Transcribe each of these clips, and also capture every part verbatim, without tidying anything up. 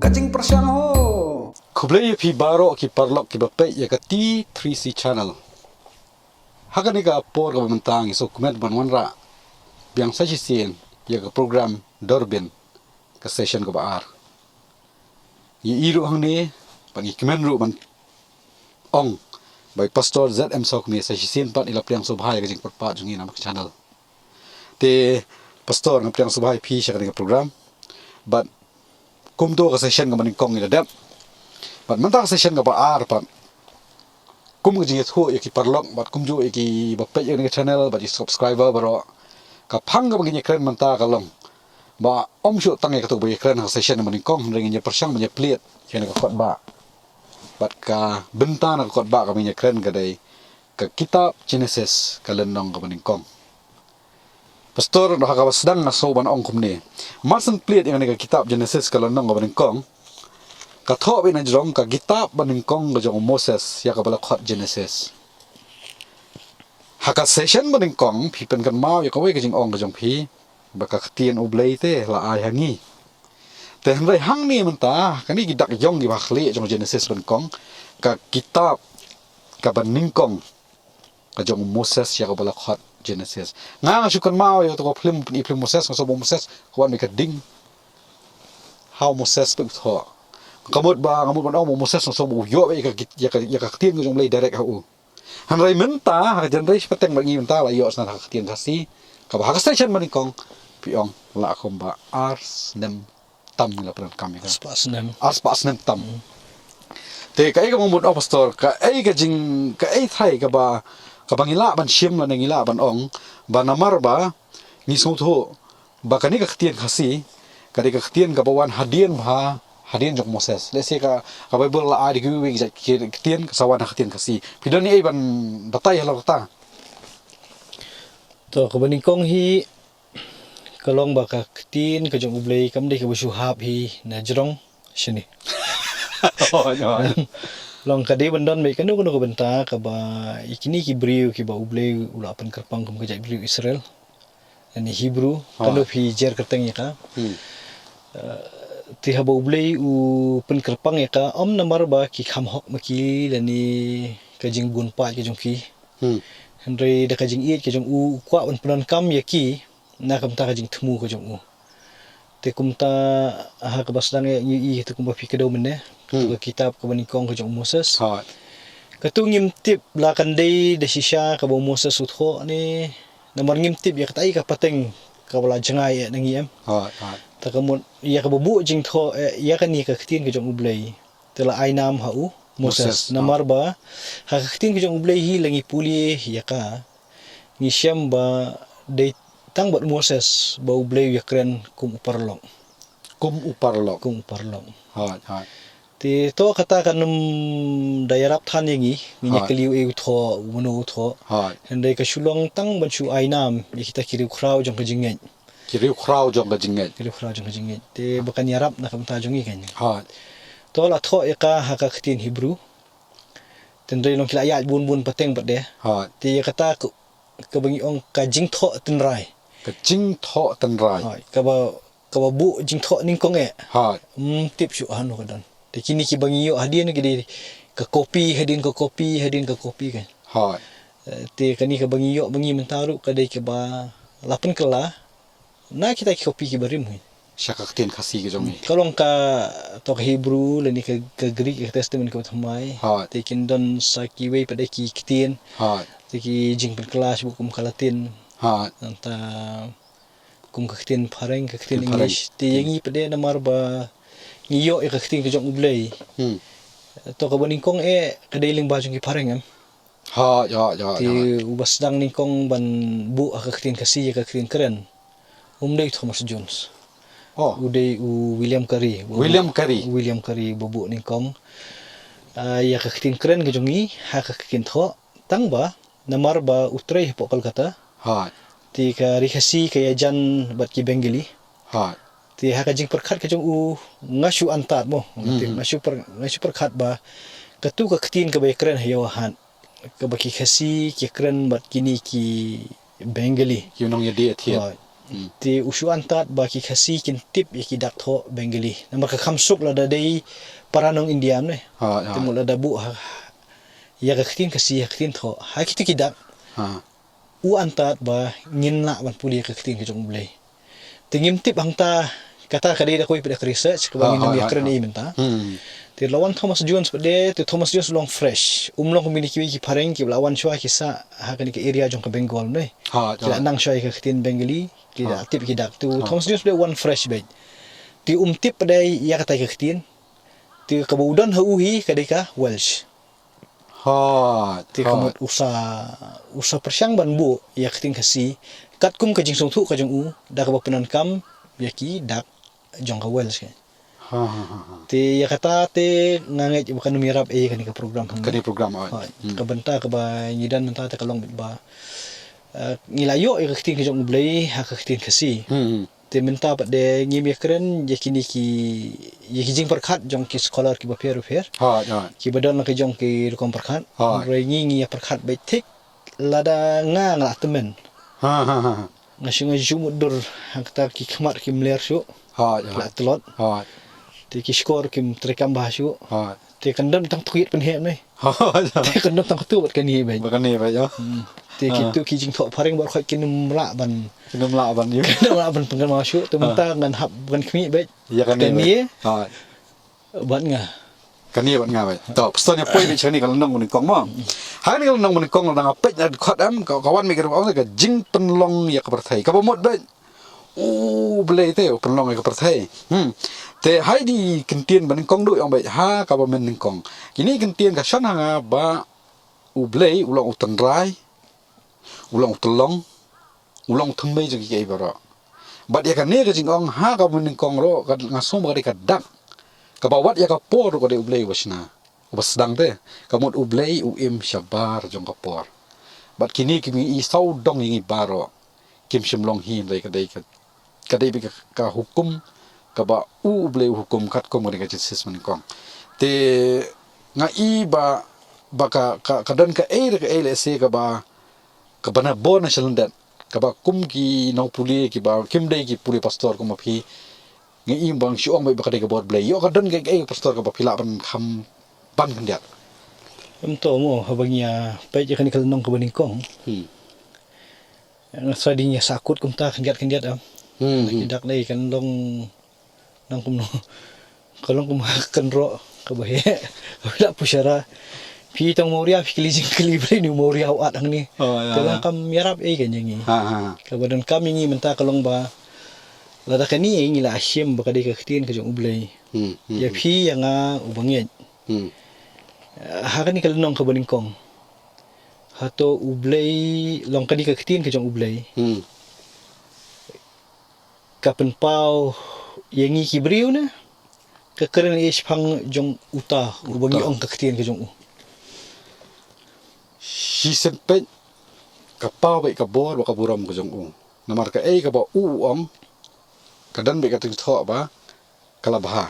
Ka jingpyrshang ho. Khublei ïa phi baroh ki paralok kiba peit ïa ka T three C channel. Ha kane ka por kaba mynta ngi sngewkmen ban wanrah biang sa shisien ïa ka program Durbin, ka session kaba ar. Ngi ïohi ruh hangne, bad ngi kmen ruh ban ong ba i Pastor Z M Sawkmie sa shisien pat i la pdiang sngewbha ïa ka jingpyrshang pat jong ngi na ka channel. Te Pastor, nga pdiang sngewbha ïa phi sha kane ka program. Bad kumto ka session kaba nyngkong ngi la dep. Bad mynta ka session kaba ar pat, kum ka jingïathuh ïa ki paralok bad kumjuh ïa kiba peit ïa kane ka channel bad ki subscriber baroh, ka phang kaba ngin ïakren mynta ka long ba ym shuh tang ïa kato ba ïakren ha ka session kaba nyngkong, hynrei ngin ïapyrshang ban ïaplied ïa kane ka kot ba, bad ka bynta na ka kot ba kaba ngin ïakren ka dei ka kitab Genesis, ka lynnong kaba nyngkong. Pastor, ha kaba sdang nga sngew ban ong kumne. Mar shen plied ïa kane ka kitab Genesis, ka lynnong kaba nyngkong, ka thoh beit na jrong ka kitab ba nyngkong ka jong u Moses, ïa kaba la khot Genesis. Ha ka session ba nyngkong phi pynkynmaw ïa kawei ka jingong ka jong phi ba ka ktien U Blei te la ai ha ngi. Te hynrei hangne mynta, kane ki dak ïong kiba ha khlieh jong Genesis ba nyngkong, ka kitab kaba nyngkong ka jong u Moses, ïa kaba la khot Genesis. Nga, nga shu kynmaw ïa kato ka phlim, i phlim Moses, nga sngew ba u Moses ka wan beit ka ding. Ha u Moses beit u thoh. Ka mut ba, nga mut ban ong ba u Moses nga sngew ba u ïoh ïa ka, ïa ka, ïa ka ktien ka jong U Blei direct ha u. Hynrei mynta ha ka generation pateng bad ngi mynta la ïoh shuh ha ka ktien Khasi, kaba ha ka session ba nyngkong phi ong la kumba ar snem tam ngi la pyndonkam ïa ka. Arspah snem. Arspah snem tam. Te kaei kaba mut, oh Pastor, kaei ka jing, kaei thai kaba, kaba ngi lah ban shim lane ngi lah ban ong ba namar ba ngi sngewthuh ba kane ka ktien Khasi ka dei ka ktien kaba wan hadien bha, hadien jong u Moses. Lehse ka, ka Baibl la ai da kiwei kiwei ki jait ki ktien, ka sa wan ha ka ktien Khasi. Phi don ei ban batai halor kata? To, kaba nyngkong hi, ka long ba ka ktien ka jong U Blei kam dei kaba shu hap hi na jrong shane. Oh, no. Long ka dei ban don beit kano kano ka bynta kaba ïa kine ki briew kiba U Blei u la pynkyrpang kum ka jaitbynriew Israel, lane Hebrew, oh, kano phi jer kyrteng ïa ka. Hmm. Eh, te haba U Blei u pynkyrpang ïa ka, ym namar ba ki kham hok ma ki lane ka jingbun paid ka jong ki. Hmm. Hynrei da ka jingïeit ka jong u, u kwah ban pyndonkam ïa ki na ka bynta ka jingthmu ka jong u. Te kumta ha kaba sdang ïa ngi i te kumba phi kdew mynne, hmm, ka kitab kaba nyngkong ka jong u Moses. Hooid. Kato ngim tip la kan dei da shisha kaba u Moses u thoh ne, namar ngim tip ïa katai ka pateng kaba la jngai ïa na ngi, em. Hooid, hooid. Te ka mut ïa kaba buh jingthoh, eh, ïa kane ka ktien ka jong U Blei, te la ai nam ha u Moses. Moses, namar ba ha ka ktien ka jong U Blei hi la ngi pule ïa ka, ngi shem ba dei tang bad Moses ba U Blei u ïakren kum u paralok. Kum u paralok. Kum u paralok. Hooid, hooid. Te to kata kan ym da ïarap than ïa ngi, ngin ïa, hooid, kylli u ei u thoh, u mano u thoh. Hooid. Hynrei ka shu long tang ban shu ai nam ïa kita ki riewkhraw jong ka jingngeit. Ki riewkhraw jong ka jingngeit. Ki riewkhraw jong ka jingngeit. Te ba kan ïarap na ka bynta jong ngi kan. Hooid. To la thoh ïa ka ha ka ktien Hebrew. Te hynrei long ki la ïaid bun bun pateng pat de. Hooid. Te ïa kata ka, kaba ngi ong ka jingthoh tynrai. Ka jingthoh tynrai. Hooid. Kaba, kaba buh jingthoh nyngkong eh. Hooid. Ym tip shuh hano ka don. Te kine kiba ngi ïoh hadien ki dei ka kopi, hadien ka kopi, hadien ka kopi kan. Hooid. Eh, te kane kaba ngi ïoh ba ngi mynta ruh ka dei kaba la pynkylla na kita ki kopi kiba rim hi. Sha ka ktien Khasi ka jong ngi. Ka long ka, to ka Hebrew lane ka, ka Greek, ka Testament kaba thymmai. Hooid. Te kin don sa kiwei pat de ki ktien. Hooid. Te ki jingpynkylla shibun kum ka Latin. Hooid. Nangta kum ka ktien phareng, ka ktien English. Ktien phareng. Te ïa ngi pat de namar ba ngi ïoh ïa ka ktien ka jong U Blei. Hmm. To kaba nyngkong eh ka dei lyngba jong ki phareng, em. Hooid, hooid, hooid. Te uba sdang nyngkong ban buh ha ka ktien Khasi ïa ka ktien kren, um dei Thomas Jones. Oh. U dei u William Carey. William Carey. William Carey ba buh nyngkong, ah, ïa ka ktien kren ka jong ngi ha ka ktien thoh, tang ba namar ba u trei hapoh Kolkata. Hooid. Te ka ri Khasi ka ïajan bad ki Bengali. Hooid. Te ha ka jingpyrkhat ka jong u nga shu antad mo. Hmm. Nga shu pyr-, nga shu pyrkhat ba kato ka ktien kaba ïakren ha Ïew Hat, kaba ki Khasi ki kren bad kine ki Bengali. Ki nongïadie thied. Hooid. Hmm. Te u shu antad ba ki Khasi kin tip ïa ki dak thoh Bengali. Namar ka kham suk lada dei para nong India ne. Hooid, hooid. Te mut lada buh ha, ïa ka ktien Khasi, ha ka ktien thoh, ha kito ki dak. Ha. U antad ba ngin lah ban pule ïa ka ktien ka jong U Blei. Te ngim tip hangta, kata ka dei da kawei pat ka research kaba ngin ym ïakren ei mynta. Hmm. Te la wan Thomas Jones pat de, te Thomas Jones u long fresh. Um long kum kine kiwei ki phareng kiba la wan shuwa ki sah ha kane ka area jong ka Bengal ne. Ki la nang shuwa ïa ka ktien Bengali, ki la tip ki dak. Te u Thomas Jones pat de u wan fresh beit. Te um tip pat de ïa kata ka ktien. Te kaba u don ha u hi ka dei ka Welsh. Hooid. Te ka mut u sa, u sa pyrshang ban buh ïa ka ktien Khasi katkum ka jingsngewthuh ka jong u da kaba pyndonkam ïa ki dak jong ka Welsh. Ha, ha, ha, ha. Te ïa kata te nga ngeit ba kan ym ïarap ei ïa kane ka program hangne. Kane program, hooid. Hooid. Hmm. Ka bynta kaba ngi don mynta te ka long beit ba, eh, ngi la ïoh ïa ka ktien ka jong U Blei ha ka ktien Khasi. Hmm, hmm. Te mynta pat de ngim ïakren ïa kine ki, ïa ki jingpyrkhat jong ki scholar kiba pher bapher. Hooid, hooid. Kiba don la ka jong ki rukom pyrkhat. Hooid. Hynrei ngi ngi ïa pyrkhat beit thik lada nga nga la tymmen. Ha, ha, ha, ha. Nga shu, nga shu mutdur hangta ki khmat ki mler shuh. Hooid, hooid. La tlot. Hooid. Te ki shkor kim treikam bha shuh. Hooid. Te kan don tang tu ïit pynheh ne. Hooid. Te kan don tang tu bad kane beit. Bad kane beit, ïa. Hmm. Te kitu ki jingthoh phareng baroh khoit kin ym lah ban, kin ym lah ban, ïa, kin ym lah ban pynkynmaw shuh. Te mynta ngan hap ban khmih beit. Ïa kane beit. Hooid. Bad nga. Kane bad nga beit. To, pastor, ïa poi beit shane ka lynnong banyngkong mo. Ha kane ka lynnong banyngkong lada nga peit na dkhot em, ka, ka wan beit ka ruh ka jingpynlong ïa ka pyrthei. Kaba mut beit U Blei te u pynlong ïa ka pyrthei. Hmm. Te ha kine ki kyntien banyngkong duh ïong beit ha kaba mynnyngkong. Kine ki kyntien ka shon ha nga ba U Blei u long u tynrai, u long u tyllong, u long u thymmei jong kiei kiei baroh. Bad ïa kane ka jingong ha kaba mynnyngkong ruh ka, nga sngew ba ka dei ka dak kaba wat ïa ka por ruh ka dei U Blei uba shna. Uba sdang te, ka mut U Blei u im shabar jong ka por. Bad kine ki ngi i sawdong ïa ngi baroh. Kim shym long hi, hynrei ka dei ka, ka dei beit ka, ka hukum kaba U Blei u hukum katkum kane ka Genesis banyngkong. Te nga i ba, ba ka, ka, ka don kaei re kaei lehse kaba, kaba na bor na shalyndet. Kaba kum ki nongpule kiba kim dei ki pule pastor kum ma phi, nga i ba nga shu ong beit ba ka dei ka bor Blei. Ïoh ka don kaei kaei pastor kaba phi lah ban kham ban khyndiat. Em, to mo, haba ngi ïa peit ïa kane ka lynnong kaba nyngkong. Hmm. Nga sa dei ngi ïa sahkut kumta khyndiat khyndiat em. Hmm, hmm. Ki dak dei kan long, nang kumno. Ka long kum ha ka kynroh kaba heh. Kaba la pushara. Phi tang Mawria phi kylli jingkylli balei une u Mawria u at hangne. Oh, ïa, ïa. Ka long kam ïarap ei ka jong ngi. Ha, ha. Kaba donkam ïa ngi mynta ka long ba lada kane ngi la shim ba ka dei ka ktien ka jong U Blei. Hmm, hmm, hmm. Ïa phi ïa nga uba ngeit. Hmm. Ha kane ka lynnong kaba nyngkong. Hato U Blei, long kane ka ktien ka jong U Blei. Hmm. Ka pynpaw ïa ngi ki briew ne ka kren ïa shaphang jong uta uba ngi ong ka ktien ka jong u. Shisien peit ka paw beit ka bor bad ka burom ka jong u. Namar kaei kaba u u ong ka don beit ka jingthoh ba ka la bha.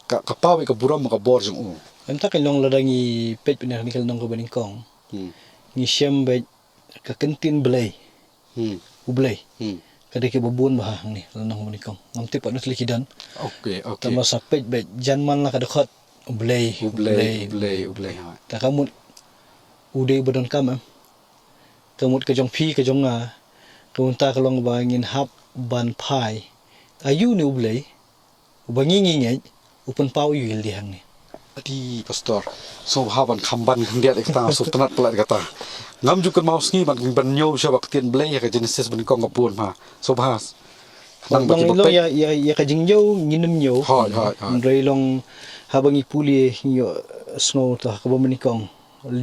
Ka, ka paw beit ka burom ka bor jong u. Mynta ka long lada ngi peit pynban ha kane ka lynnong kaba nyngkong. Hmm. Ngi shem beit ka kyntien Blei. Hmm. U Blei. Hmm. Ka dei kaba bun bha hangne, lynnong banyngkong. Ngam tip pat na tylli ki don. Okay, okay. Tangba sa peit beit, jan man la ka dkhot U Blei, U Blei, U Blei, U Blei, ha. Ta ka mut u dei uba donkam em. Ka mut ka jong phi, ka jong nga. Ka mut ta ka long ba ngin hap ban phai. Aïu ne U Blei? Uba ngi ngi ngeit, u pynpaw ïa u ïa lade hangne. Ati pastor, sngewbha ban kham ban khyndiat ïa kata, sngewtynnat palat ïa kata. Ngam ju kynmaw sngi ban, ban ñiew sha ba ka ktien Blei ïa ka Genesis banyngkong ka bun bha. Sngewbha. Nang ba ki ba peit. Ïa, ïa, ïa ka jingñiew ngin ym ñiew. Hooid, hooid, hooid. Hynrei long haba ngi pule ngi ïohsngew ta kaba banyngkong.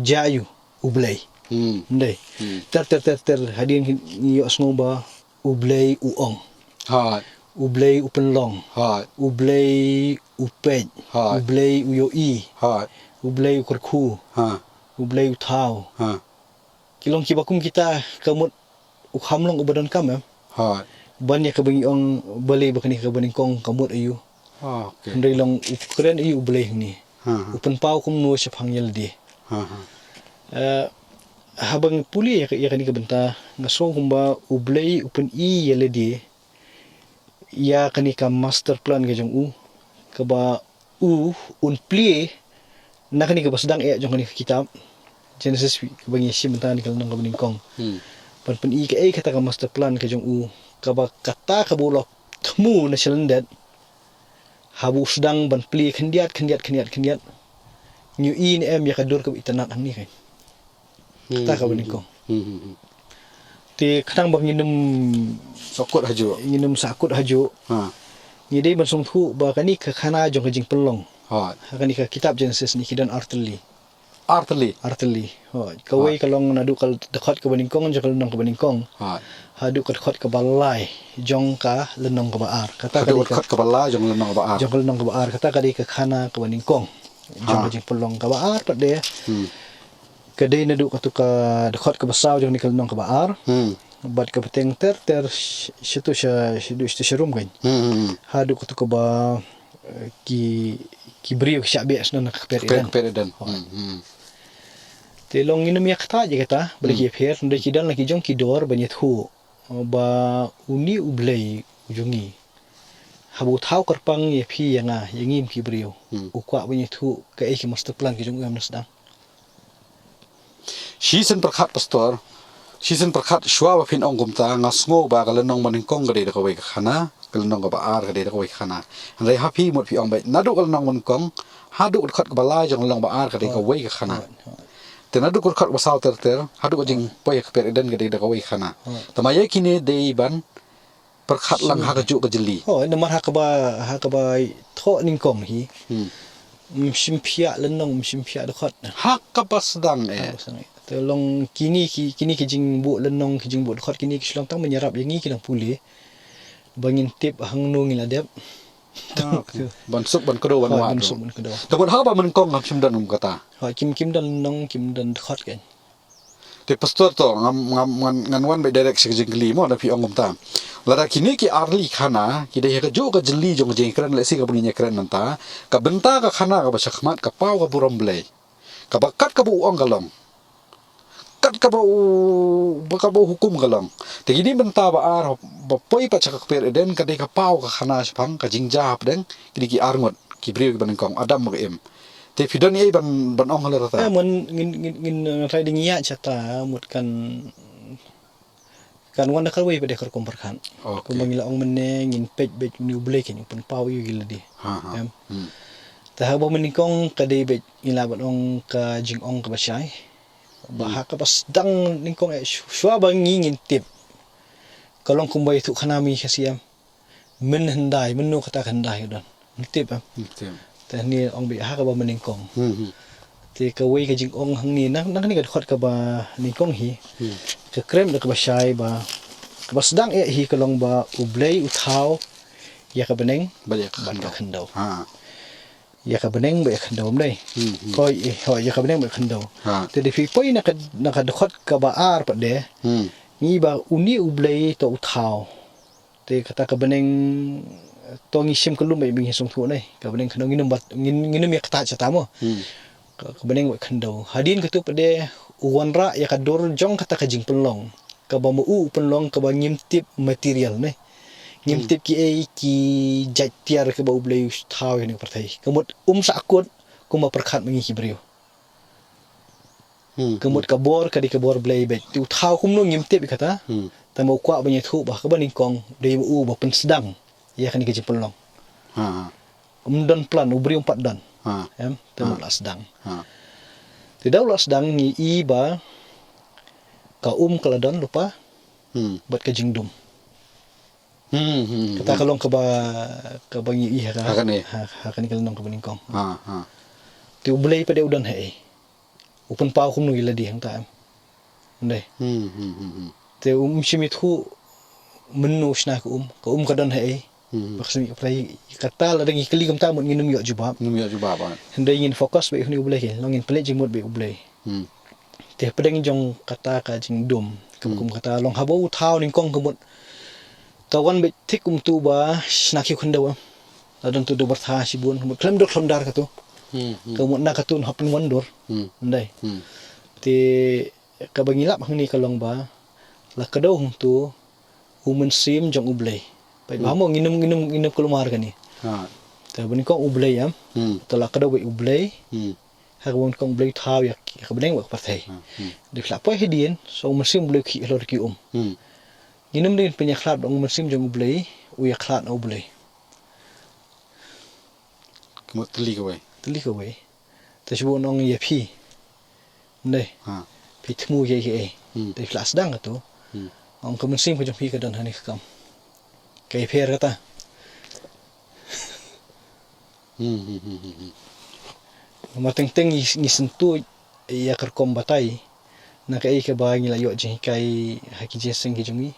Jia ïa u Blei. Hmm. Ym dei. Hmm. Ter ter ter ter hadien ngi ïohsngew ba U Blei u ong. Hooid. U Blei u pynlong. Hooid. U Blei u peit. Hooid. U Blei u ïohi. Hooid. U Blei u kyrkhu. Ha. U Blei u thaw. Ha. Ki long kiba kum kita ka mut u kham long uba donkam em. Hooid. Ban ïa kaba ngi ong balei ba kane kaba nyngkong ka mut aïu. Ah, okay. Hynrei long u kren aïu U Blei hangne. Ha, ha. U pynpaw kumno shaphang ïa lade. Ha, ha. Eh, Haba nga pule ïa ka, ïa kane ka bynta, nga sngew kumba U Blei u pyni ïa lade ïa kane ka master plan ka jong u, kaba u un plie na kane kaba sdang eh jong kane ka kitab Genesis, kaba ngi shim mynta, kane ka lynnong kaba nyngkong. Hmm. Ban pyni kaei kata ka master plan ka jong u, kaba kata kaba u la thmu na shalyndet, haba u sdang ban plie khyndiat, khyndiat, khyndiat, khyndiat, ngi ïohi ne em ïa ka dur kaba itynnad hangne, kan. Hmm, kata kaba nyngkong. Hmm, hmm, hmm. Te khnang ba ngin ym sahkut hajuh. Ngin ym sahkut hajuh. Ha. Ngi dei ban sngewthuh ba kane ka khana jong ka jingpynlong. Ha. Ha kane ka kitab Genesis ne ki don artylli. Artylli. Artylli. Hooid. Kawei ka long naduh ka dkhot kaba nyngkong jong ka lynnong kaba nyngkong. Hooid. Haduh ka dkhot kaba lai jong ka lynnong kaba ar. Kata ka dei ka dkhot kaba lai jong ka lynnong kaba ar. Jong ka lynnong kaba ar. Kata ka dei ka khana kaba nyngkong jong ka jingpynlong. Kaba ar pat de, hmm, ka dei naduh katu ka dkhot kaba saw jong kane ka lynnong kaba ar. Hmm. Bad ka bteng ter ter sh-, shatu sha, shatu, shatu sharum, kan. Hmm, hmm, hmm. Haduh katu kaba, eh, ki, ki briew ki shah beh sha na ka kper Eden. Kper Eden. Hooid. Hmm, hmm. Te long ngin ym ïa kata, ïa kata, ba la ki ïapher, hynrei ki don la ki jong ki dur ban ïathuh ba une U Blei u jong ngi, haba u thaw kyrpang ïa phi ïa nga, ïa ngi kum ki briew, hmm, u kwah ban ïathuh kaei ka master plan ka jong u, em, na sdang. Shisien pyrkhat, Pastor, shisien pyrkhat, shuwa ba phin ong kumta, nga sngew ba ka lynnong ba nyngkong ka dei da kawei ka khana, ka lynnong kaba ar ka dei da kawei ka khana. Hynrei ha phi mut phi ong beit, naduh ka lynnong ba nyngkong haduh ka dkhot kaba lai jong ka lynnong ba ar ka dei kawei ka khana. Hooid, hooid. Te naduh ka dkhot kaba saw ter ter haduh ka jingpoi ha ka kper Eden ka dei da kawei ka khana. Hooid. Te ma ïa kine dei ban pyrkhat lang ha kajuh ka jylli. Hooid, namar ha kaba, ha kaba thoh nyngkong hi, hmm, ym shim phiah lynnong, ym shim phiah dkhot. Ha kaba sdang eh. Ha kaba sdang eh. Te long kine ki, kine ki jingbuh lynnong, ki jingbuh dkhot, kine ki shu long tang ban ïarap ïa ngi ki nongpule ba ngin tip hangno ngi la dep. Ah, okay. Ban suk ban kdew ban wad. Hooid, ban suk ban kdew. Te mut ha kaba nyngkong ngam shym don kum kata. Hooid, kim, kim don lynnong, kim don dkhot, kan. Te Pastor, to ngam, ngam, ngan, ngan wan beit direct sha ka jingkylli mo, lada phi ong kumta. Lada kine ki artylli khana ki dei ha kajuh ka jylli jong ka jingïakren, lehse kaba ngin ïakren mynta, ka bynta ka khana kaba shakhmat ka paw ka burom Blei, kaba kat kaba u ong ka long, kat kaba u, ba kaba u hukum ka long. Te kine bynta ba ar ba poi pat sha ka kper Eden ka dei ka paw ka khana shaphang ka jingjia hapdeng kine ki arngut ki briew kiba nyngkong, Adam bad ka Im. Te phi don ei ban, ban ong halor kata? Eh, mut ngin, ngin, ngin, eh, trai dang ïa shata, mut kan, kan wan da kawei pat de ka rukom pyrkhat. Okay. Kumba ngi la ong mynne, ngin peit beit une U Blei, kan, u pynpaw ïa u ïa lade. Ha, ha. Em. Hmm. Te haba mynnyngkong ka dei beit ngi lah ban ong ka jingong kaba shai. Ba, hmm, ha kaba sdang nyngkong eh shu-, shuwa ba ngi ngin tip, ka long kumba ïathuh khana mynne ka siem. Mynhyndai, mynno kata ka hyndai ka don? Ym tip, em? Ym tip. Te hangne ong beit ha kaba mynnyngkong. Hmm, hmm. Te kawei ka jingong hangne na, na kane ka dkhot kaba nyngkong hi, hmm, ka kren da kaba shai ba, kaba sdang eh hi ka long ba U Blei u thaw ïa ka bneng bad ïa ka khyndew. Bad ka khyndew. Ha. Ïa ka bneng bad ïa ka khyndew, ym dei? Hmm, hmm. Hooid, eh, hooid, ïa ka bneng bad ka khyndew. Ha. Te lada phi poi na ka, na ka dkhot kaba ar pat de, hmm, ngi ïohi ba une U Blei to u thaw. Te kata ka bneng, to ngi shim kyllum beit ba ngi sngewthuh ne, ka bneng khyndew, ngin ym bat, ngin, ngin ym ïa kata shata mo. Hmm. Ka, ka bneng bad ka khyndew. Hadien katu pat de u wanrah ïa ka dur jong kata ka jingpynlong, kaba ma u u pynlong, kaba ngim tip material ne. Ngim, hmm, tip kiei ki jait tiar kaba U Blei u thaw ïa kane ka pyrthei. Ka mut um sahkut kumba pyrkhat ma ngi ki briew. Hmm, ka mut, hmm, ka bor ka dei ka bor Blei beit. Te u thaw kumno ngim tip ïa kata. Hmm. Tangba u kwah ban ïathuh ba ha kaba nyngkong dei ma u ba pynsdang ïa kane ka jingpynlong. Ha, ha. Um don plan, u briew um pat don. Ha. Em, te, ha, mut la sdang. Ha. Te da u la sdang ngi ïohi ba ka um ka la don lypa, hmm, bad ka jingdum. Hmm, hmm, hmm. Kata ka long kaba, kaba ngi ïohi ha ka, ha kane, ha, ha kane ka lynnong kaba nyngkong. Ha, ha. Te U Blei pat de u don haei? U pynpaw kumno ïa lade hangta, em? Ym dei? Hmm, hmm, hmm, hmm. Te um shym ïathuh mynno u shna ka um, ka um ka don haei? Hmm. Ba ka shu mih ka pyrthei, kata lada ngi kylli kumta mut ngin ym ïoh jubab. Ngin ym ïoh jubab, ah. Hynrei ngin focus beit ha une U Blei, ke, long ngin pynleit jingmut beit U Blei. Hmm. Te hapdeng jong kata ka jingdum, ka, hmm, kum kata long haba u thaw nyngkong ka mut ka wan beit thik kumtu ba shna khiew khyndew, em. La don tu da byrtha shibun, ka mut khlem dur khlem dar katu. Hmm, hmm. Ka mut na katu hap pynwan dur. Hmm. Ym dei? Hmm. Te Kaba ngi lap hangne ka long ba la kdew hangto u mynsiem jong U Blei. Peit ba mo ngi nym, ngi nym, ngi nym kulmar kane. Ha. Te ba nyngkong U Blei em. Hmm. Te la kdew beit U Blei. Hmm. Ha kaba nyngkong U Blei u thaw ïa ka bneng bad ka pyrthei. Hmm. Dei la poi hadien, so u mynsiem U Blei u khih halor ki um. Hmm. Ngi nym dei pynïakhlad ba u mynsiem jong U Blei u ïakhlad na U Blei. Ka mut tylli kawei. Tylli kawei. Te shu ong ïa phi. Ym dei. Ha. Phi thmu ïa kiei. Hmm. Te phi la sdang kato. Hmm. Ong ka mynsiem ka jong phi ka don ha kane ka kam. Ka ïapher kata. Hmm, hmm, hmm, hmm, hmm. Namar teng teng ngi, ngi syntuid ïa ka rukom batai. Na kaei kaba ngi la ïoh jinghikai ha ki jingïaseng ki jong ngi.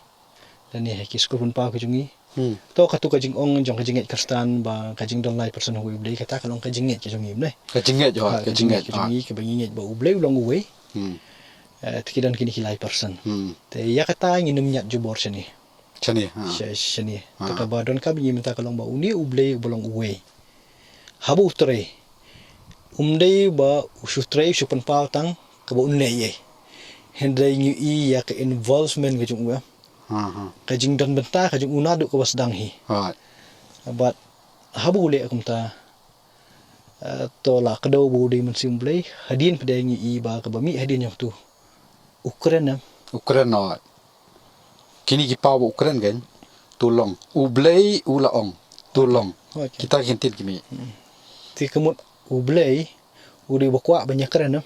Lane ha ki skul pynpaw ki jong ngi. Hmm. To kato ka jingong jong ka jingngeit Khristan ba ka jingdon lai person ha uwei U Blei kata ka long ka jingngeit ka jong ngi, ym dei. Ka jingngeit, ha, ka jingngeit ka jong ngi kaba ngi ngeit ba U Blei u long uwei. Hmm. Eh, te ki don kine ki lai person. Hmm. Te ïa kata ngi nym ñiad jubor shane. Shane, ha. Sha-, shane. Ha. Te kaba donkam ïa ngi mynta ka long ba une U Blei uba long uwei. Haba u trei. Um dei ba u shu trei u shu pynpaw tang kaba un leh ei. Hynrei ngi ïohi ïa ka involvement ka jong u. Ha, ha. Ka jingdon bynta ka jong u naduh kaba sdang hi. Right. Bad haba u leh kumta, eh, to la kdew ba u dei mynsiem U Blei, hadien pat de ngi ïohi ba kaba mih hadien jong uto u kren em. U kren, oh. Kine ki paw ba u kren kein, to long. U Blei u la ong, to long. Okay. Kita ki ktien ki mih. Hmm. Te ka mut U Blei u dei uba kwah ban ïakren em.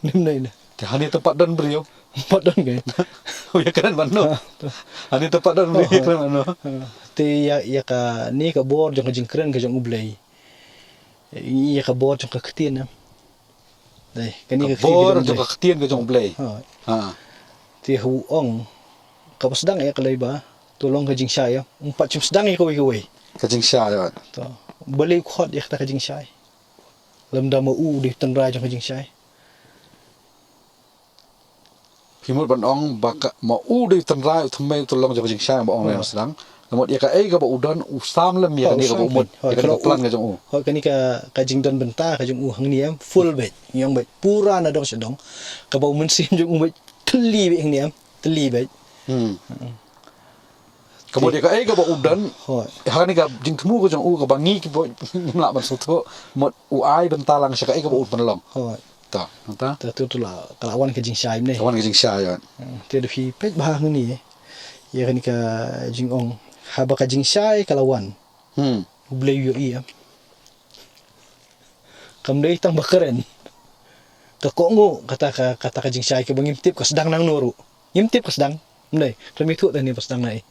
Ym dei ne. Te hangne te pat don briew. Pat don kein. U ïakren ban no. Ha, to. Hangne te pat don briew, oh, ïakren ban no. Ha. Te ïa, ïa kane ka bor jong ka jingkren ka jong U Blei. Ïa ka bor jong ka ktien em. Dei, kane ka bor jong ka ktien ka jong U Blei. Ha. Ha. Te u ong kaba sdang ïa ka lei ba to long ka jingshai, ym pat shym sdang ïa kawei kawei. Ka jingshai, ha. To. Balei u khot ïa kata ka jingshai? Lymda ma u u dei u tynrai jong ka jingshai. Phi mut ban ong ba ka, ma u dei u tynrai, u thymmei, u tynrai jong ka jingshai ba ong, oh, sdang. Ka mut ïa kaei kaba u don, u sam lem ïa kane kaba u mut, ïa kane ka plan ka jong u. Hooid, kane ka, ka jingdon bynta ka jong u hangne em, full beit, ngi ong beit, pura na dong sha dong. Kaba u mynsiem jong u beit, tylli beit hangne em, tylli beit. Hmm. Hmm. Ka mut ïa kaei kaba u don, hooid, ha kane ka jingthmu ka jong u kaba ngi ki ba ngim lah ban sngewthuh, mut u ai bynta lang sha kaei kaba un pynlong. Hooid. Ta, ta. Ta tu, tu la, ka la wan ka jingshai mynne. Ka wan ka jingshai, ïa. Hmm, te da phi peit bha hangne. Ïa kane ka jingong. Haba ka jingshai ka la wan. Hmm. U Blei u ïohi, ïa. Kam dei tang ba kren. Ka kohnguh kata ka, kata ka jingshai kaba ngim tip ka sdang nangno ruh. Ngim tip ka sdang. Mynne, khlem ithuh tang ne ba sdang na ei.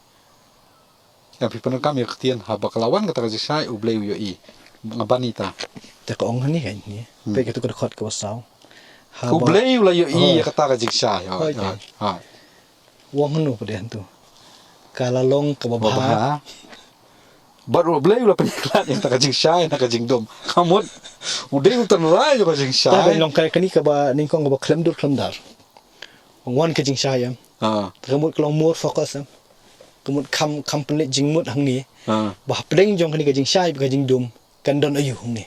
Ïa phi pyndonkam ïa ka ktien haba ka la wan kata ka jingshai U Blei u ïohi. Nga ban ïa ta. Te ka ong hangne kein ne. Hmm. Peit kato ka dkhot kaba saw. U Blei u la ïohi ïa kata ka jingshai. Hooid. Hooid. Hooid. U ong hangno pat de hangto. Ka la long kaba bha. Bad U Blei u la pynïakhlad ïa kata ka jingshai na ka jingdum. Ka mut u dei u tynrai jong ka jingshai. Te ka long ka, kane kaba nyngkong kaba khlem dur khlem dar. Wan ka jingshai em. Ah. Te ka mut ka long more focus em. Ka mut kham, kham pynleit jingmut hangne. Ah. Ba hapdeng jong kane ka jingshai bad ka jingdum kan don aïu hangne.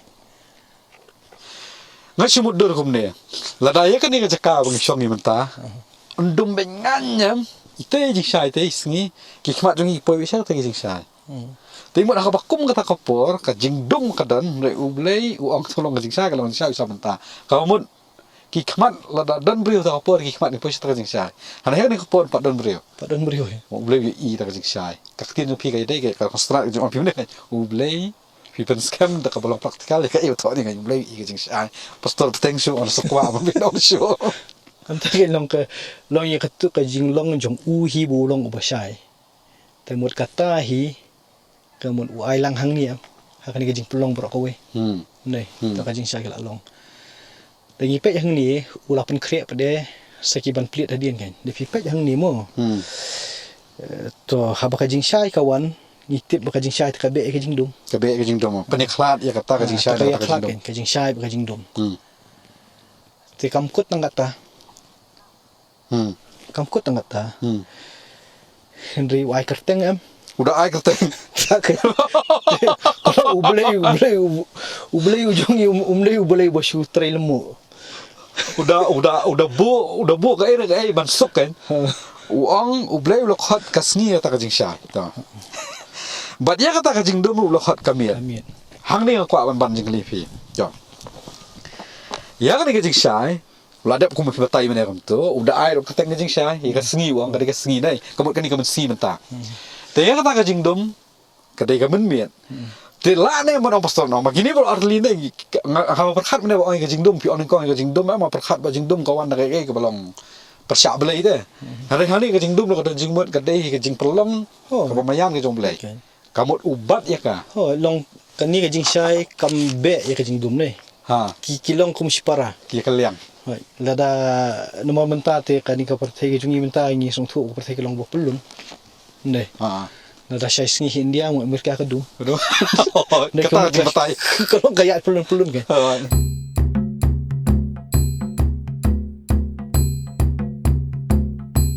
Nga shu mutdur kumne. Lada ïa kane ka jaka ba ngi shong ïa mynta. Ah. Ym dum beiñ ngan ñiam. Ite jingshai ite sngi. Ki khmat jong ngi poi beit sha kata ka jingshai. Hmm. Te mut ha kaba kum kata ka por ka jingdum ka don, hynrei U Blei u ong to long ka jingshai, ka long ka jingshai u sa mynta. Ka mut ki khmat lada don briew ta ka por ki khmat ngi poi sha ta ka jingshai. Hynrei ha kane ka por pat don briew. Pat don briew, eh. U Blei u ïohi ta ka jingshai. Ka ktien jong phi ka ïadei ka, ka konsrat ka jong phi mynne. U Blei, phi pynskhem da kaba long practical ïa ka ïoh to ni ka U Blei u ïohi ka jingshai. Pastor Bteng shu ong sa kwah ba phi ong shu. Hangta ka long ka, long ïa katu ka jinglong jong u hi ba u long uba shai. Te mut kata hi, ka mut u ai lang hangne, ha kane ka jingpynlong baroh kawei. Hmm. Nei, hmm, ta ka jingshai ka la long. Te ngi peit hangne, u la pynkhreh pat de, sa ki ban plied hadien kan. Te phi peit hangne mo. Hmm. Eh, to, haba ka jingshai ka wan, ngi tip ba ka jingshai te ka beh ka jingdum. Ka beh ka jingdum. Pynïakhlad ïa kata ka jingshai, ah, te ka ïakhlad ka jingdum. Kan, ka jingshai bad ka jingdum. Hmm. Te kam kut tang kata. Hmm. Kam kut tang kata. Hmm. Hynrei u ai kyrteng em. U da ai kyrteng. Ka long U Blei, U Blei, U, U Blei u jong ngi, um, um dei U Blei ba shu trei lyngngoh. U da, u da, u da buh, u da buh kaei re kaei ban suk kan. U ong, U Blei u la khot ka sngi ïa kata ka jingshai. To. Bad ïa kata ka jingdum u la khot ka miet. Ka miet. Hangne nga kwah ban ban jingkylli phi. To. Ïa kane ka jingshai, u la dep kum phi batai mynne kumto, u da ai ruh kyrteng ka jingshai, ïa ka sngi u ong ka dei ka sngi dei, ka mut kane ka mynsngi mynta. Te ïa kata ka jingdum, ka dei ka mynmiet. Te lane mon ong pastor no, ma kine ba ar tylli ne, nga, nga pyrkhat mynne ba ong ka jingdum, phi ong nyngkong ka jingdum, eh, ma pyrkhat ba jingdum ka wan da kaei kaei kaba long pyrshah Blei te. Hynrei hangne ka jingdum ka don jingmut, ka dei ka jingpynlong, oh, kaba maïan ka jong Blei. Okay. Ka mut u bat ïa ka. Oh, long kane ka jingshai kam beh ïa ka jingdum ne. Ha. Ki, ki long kum shipara. Ki kylliang. Hooid. Lada namar mynta te kane ka pyrthei ka jong ngi mynta ngi sngewthuh ka pyrthei ka long ba pyllun. Ne. Ha. Lada shai sngi ha India mo Amerika ka dum. Aduh. Ne. Kata ka long ka jingbatai. Ka long ka ïaid pyllun pyllun ke. Ha.